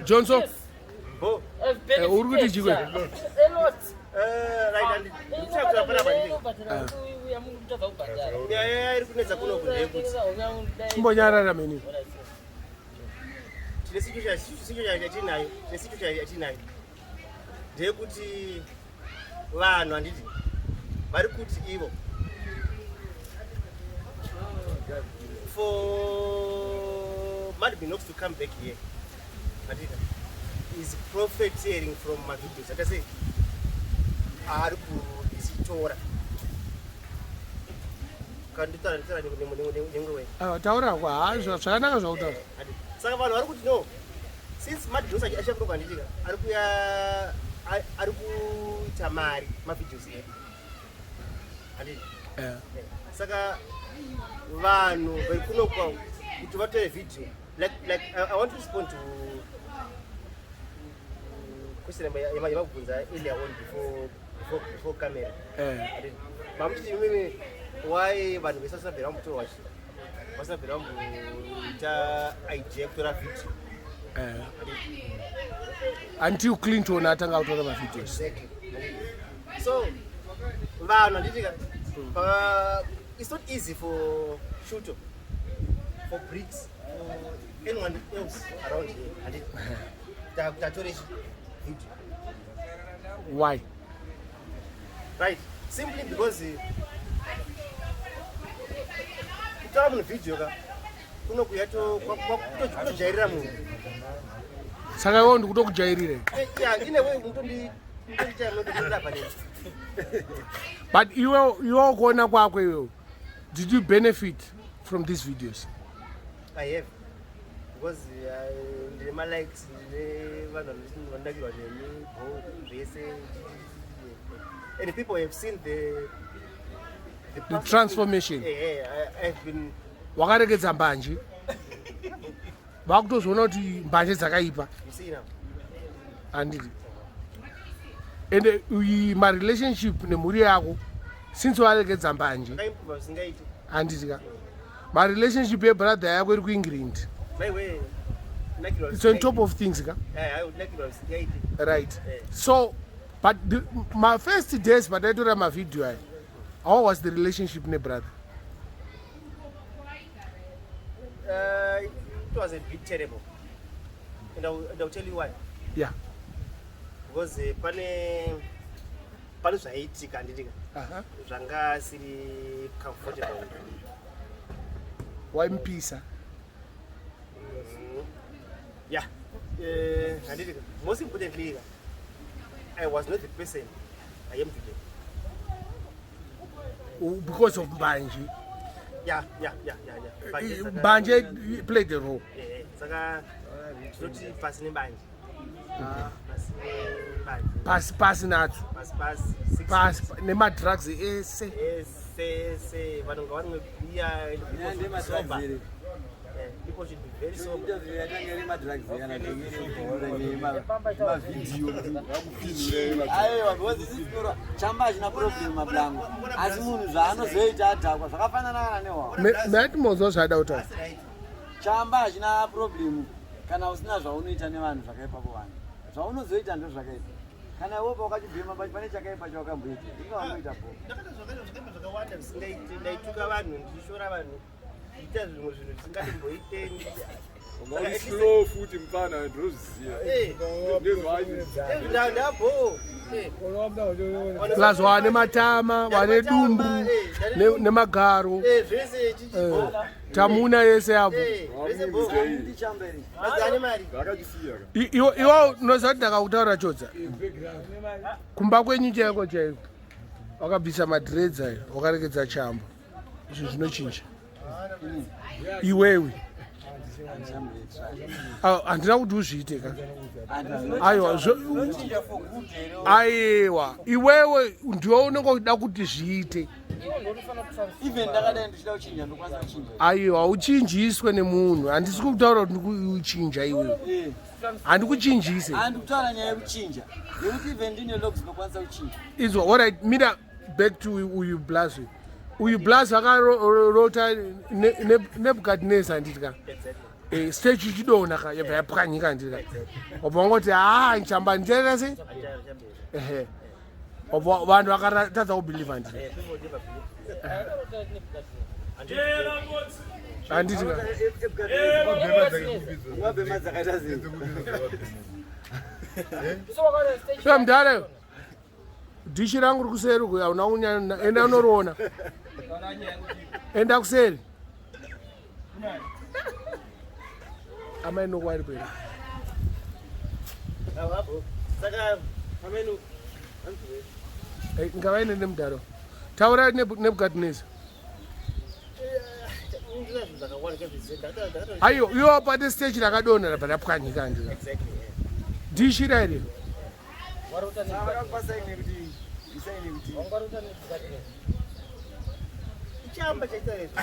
Johnson eh, uri kuti chikwe chimbonyarara meni tine situation yatinayo tine situation yatinayo ndeyekuti vanhu handiti vari kuti ivo for Mad Minox to come back here handiti is profiteering from mavideos akasei ari kuzitora taura kwa zvakanaka zvautaura saka vanhu vari kuti no since madros achakuroka handitika ari kuya ari kuita mari mavideos edu handiti eh. Saka vanhu vekunokwa kuti vatore video like, like I, I want to respond to question yamabvunza earlier on before, before, before camera eh. Mamuchiti imimi why vanhu vese vasina bhera vamutorwa vasina bhera vamboita idea yekutora video eh. Until Clinton atanga kutora mavideos exactly. So vanhu handitika it's not easy for Shuto, for Bricks, for anyone else around here handiti tatore video. Why? Right, simply because eh, kutora munhu video ka kunokuya kutojairira munhu. Saka iwewe ndikutokujairire? Eh, yeah, in a way mutondi but iwe iwe kuona kwako iwe did you benefit from these videos? I have because uh, ndine malikes ndine vanhu vanodakirwa neni bo zvese and people have seen the the, the transformation. Yeah, yeah, I, I've been wakaregedza mbanje vakutozoona kuti mbanje dzakaipa handiti ende marelationship nemhuri yako since waregedza mbanje handiti ka marelationship yebrother yako iri kuengland it's on top of things ka right so but the, my first days pataitora mavideo aya how was the relationship nebrother Uh, it was a bit terrible. And I'll, and I'll tell you why. Yeah. Because uh, pane pane zvaiitika handitika zvanga asiri comfortable. Waimupisa. Yeah. Uh, handitika. Most importantly, I was not the person I am today. Because of mbanje. Yeah, yeah, yeah, yeah, yeah. Mbanje played a role. Eh, saka tinoti pasi nembanje. Pasi nembanje. Pasi pasi nadzo. Pasi pasi. Pasi nemadrugs ese. Ese ese vanhu ngavanwe bia and sober. People should be very sober. Aiwa, because this is chamba hachina problem mablango asi munhu zvaanozoita adhakwa zvakafanana kana nehwa. Maiti monzwa zvaada kutaura. Chamba hachina problem kana usina zvaunoita nevanhu zvakaipa kuvanhu. Zvaunozoita ndo zvakaipa. Kana iwe wakachibhema pane chakaipa chawakamboita. Inga wanoita po. Ndakaita zvakaipa zvakawanda zvisingaiti. Ndaituka vanhu, ndichishora vanhu. Ita zvimwe zvinhu zvisingatomboite. Uri slow futi mfana ndozviziva. Ndabho. Plus wane matama, wane dumbu, nemagaro. Zvese Tamuna yese apo. Iwe unoziva kuti ndakakutaura chodza. Kumba kwenyu chaiko chaiko. Wakabvisa madreads ayo, wakaregedza chamba. Izvi zvinochinja. Iwewe. Handina kuti uzviite ka. Aiwa, aiwa, iwewe ndiwe unenge uchida kuti zviite. Aiwa, uchinjiswe nemunhu. Handisi kutaura kuti ndikuchinja iwewe. Handikuchinjise. Handikutaura nyaya yekuchinja. Nekuti even ndine locks ndokwanisa kuchinja. Izwa, all right, mira back to uyu Blazi. Uyu Blazi akarota Nebuchadnezzar handiti ka. Eh, stage ichidonha ka yabva yapwanyika ndira wabva wangoti haa nchamba ndichaita sei ehe wabva vanhu vakatadza kubhilivha ndira handiti ka so mudhara dhishi rangu ri kuseri uku hauna kunyanya enda unoriona enda kuseri amai noku ari pera ngavaine nemudharo taura nebukadneza ayo iwo pane stage rakadonha rabva rapwanyika andira dhishi rairi Chamba chaita izvo.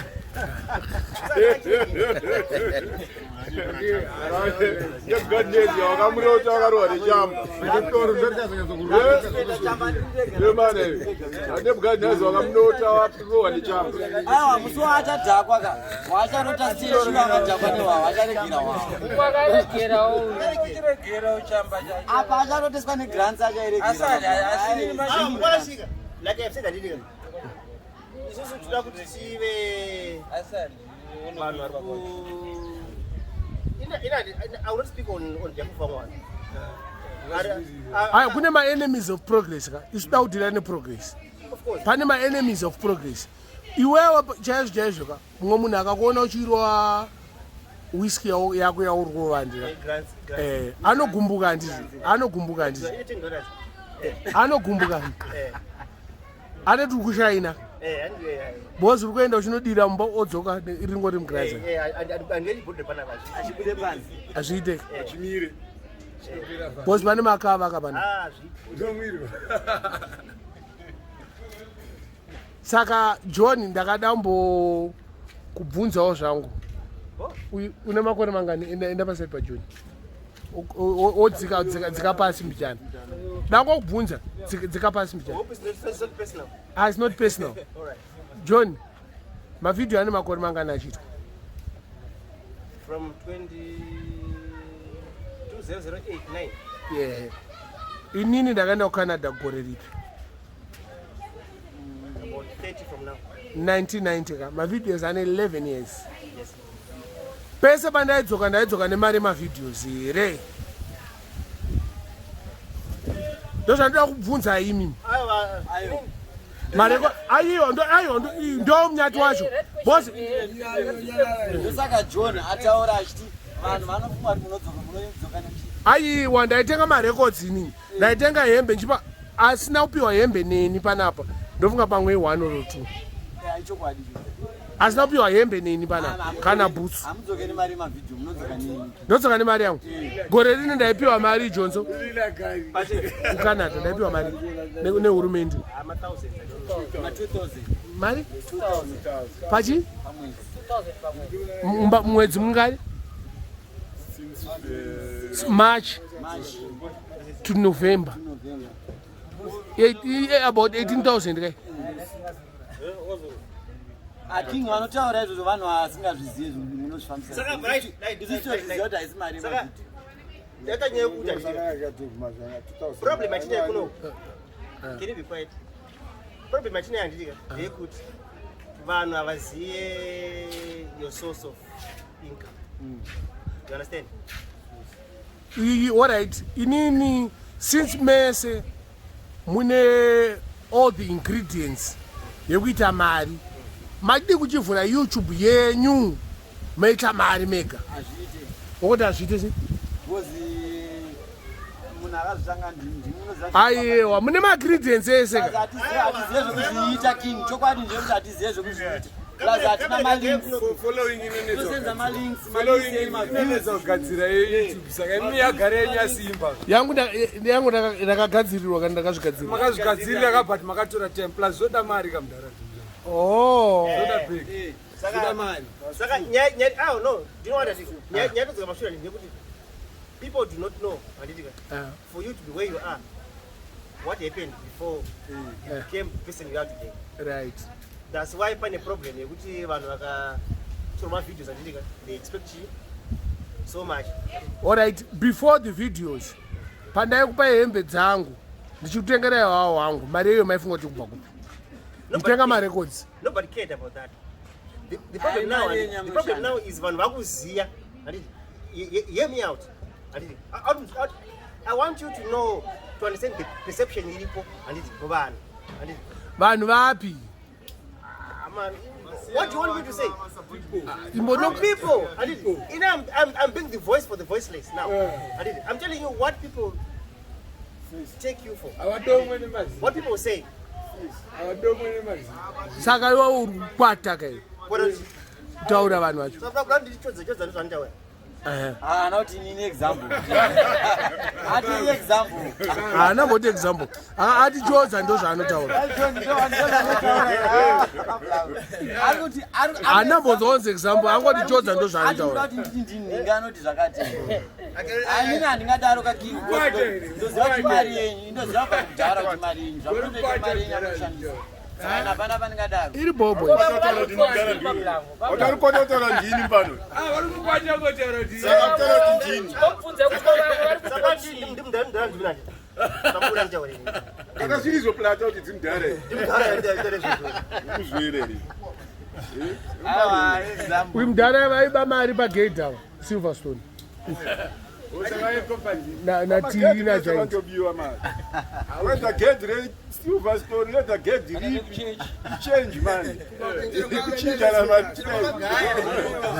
Nebukadneza wakamurota wakarohwa nechamba. Nebukadneza wakamunota warohwa nechamba. Aiwa musi waachadhakwa ka waacharota stage akadhakwa newawa acharegera wawa. Uchiregera uchamba chacho. Apa acharoteswa negrants Asari, asiri achairegera. Ah, mukwana like I've said handiti isusu tinoda kuti tive Asari. vanhu vari ku ina I will not speak on behalf of vamwe vanhu. Aya kune maenemies of progress ka isu da kudhira neprogress Of course. Pane maenemies of progress iwewe chaizvo chaizvo ka mumwe munhu akakuona uchirwa whisky yako yauri kuvandira Grants, grants. Eh, anogumbuka handiti anogumbuka handiti Ine $10. Anogumbuka anoti uri kushaina because uri kuenda uchinodira mumba odzoka ringori mugirazi. Handiendi bhodhe panapa. Achibude panze. Hazviite Chimire. because pane makava kapana. Ah, zviite. Ndomwirwa. Saka John ndakada mbo kubvunzawo zvangu. Oh. Une makore mangani? Enda, enda paside paJohn. Odzika dzika, dzika pasi mbichana ndangokubvunza dzika, dzika pasi mbichana. Hope it's not personal. Ah, it's not personal. All right. John, mavhidhiyo ane makore mangani achiitwa? From 20 20089. Yeah, inini ndakaenda kuCanada gore ripi? About 30 from now. 1990 ka mavideos ane 11 years. Yes. Pese pandaidzoka ndaidzoka nemari yemavideos here? Ndozvandoda kubvunza imi. Aiwa. Ayo. Mareko aiwa ndo aiwa ndo ndo munyati wacho boss. Ndosaka John ataura achiti vanhu vanofunga kuti munodzoka munodzoka nechi. Aiwa, ndaitenga marecords inini, ndaitenga hembe nchipa asina kupiwa hembe neni panapa ndofunga pamwe 1 or 2. Ichokwadi icho. Asina kupiwa hembe neni panapa kana bhutsu. Hamudzoke nemari yemavhidhiyo, munodzoka neni. Ndodzoka nemari yangu. Gore rino ndaipiwa mari ijonso kuCanada, ndaipiwa mari nehurumende. Ama thousands, I don't know. Ma 2000. Mari 2000. Pachi? Pamwedzi. Mwedzi mungari? March March to November. November. About 18,000 kai. Aking vanotaura izvozvo vanhu vasingazvizivi zvinhu munozvifambisa. Saka, right, Isusu tozviziva kuti haisi mari Saka, yemavhidhiyo. Ndaita nyaya yekuti handiti problem yatinayo kuno, can you be quiet? Problem yatinayo handiti ka ndeyekuti vanhu havaziye your source of income, you understand? Iyi, alright, inini since mese mune all the ingredients yekuita mari, madii kuchivhura YouTube yenyu moita mari mega? Hazviite. Wokuti hazviite sei? Because munhu akazvitanga ndimunoziva. Aiwa, mune maingredients ese ka. Hatizive zvekuzviita, King. Chokwadi ndechekuti hatizive zvekuzviita, plus hatina malinks. Following inonetsa. Tosenza malinks. Following inonetsa kugadzira yeYouTube, saka imi yagara yenyu yasimba. Yangu ndakagadzirirwa kana ndakazvigadzirira? Makazvigadzirira ka, but makatora time, plus zvoda mari kamudhara. Oh. Zvoda big, zvoda mari. Saka nyaya, oh no, do you know what I think? Nyaya todzoka mashure ndeyekuti people do not know handiti ka for you to be where you are, what happened before you became the person you are today. That's why pane problem yekuti vanhu vakatora mavideos handiti ka they expect chi so much. Alright, before the videos, pandaikupa hembe dzangu ndichikutengerai wawo wangu, mari iyoyo maifunga kuti kubva kupi? Nditenga marecords. Nobody cared about that. The problem now, the problem now is vanhu vakuziya. Handiti, hear me out. Handiti, I want you to know, to understand the perception iripo, handiti, muvanhu. Handiti. Vanhu vapi? Ah, man, what do you want me to say? Imbono People, handiti, you know, I'm being the voice for the voiceless now. Handiti, I'm telling you what people take you for. Avadomwe nemazino. What people say. Avadomwe nemazino. Saka iwe uri kukwata kai kutaura vanhu vacho. Saka kuda ndichodza chodza ndozvanditaura. Haana kuti inini example. Ati example. Haana mboti example. Ati chodza ndozvaanotaura. Haana mbonzonzi example, angoti chodza ndozvaanotaura. Ari kuti nditi ndini anoti zvakati. Inini handingadaro kakiri. Ndoziva kuti mari yenyu, ndoziva pakudhara kuti mari yenyu. Zvamunotoita mari yenyu anoshandisa. Saka hapana pandingadaro. Iri bobo. Utarikototora ndini pano. Ah, vari kukwata ngotaura kuti Saka kutaura kuti ndini. Saka ndimudhara ndimina nditi. Saka nditaura ini. Akasirizo plata kuti dzimudhare. Ndimudhara nditaura izvozvo. Kuzwerere. Aiwa, example. Uyu mudhara vaiba mari pagate ava, Silverstone. Natiri naJaint. Vantobiwa mari. Whether gate re Silverstone, whether gate ripi. Change mani. Kuchinjana mari.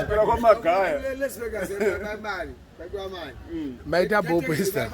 Kupera kwamagaya. Maita bobo Esther.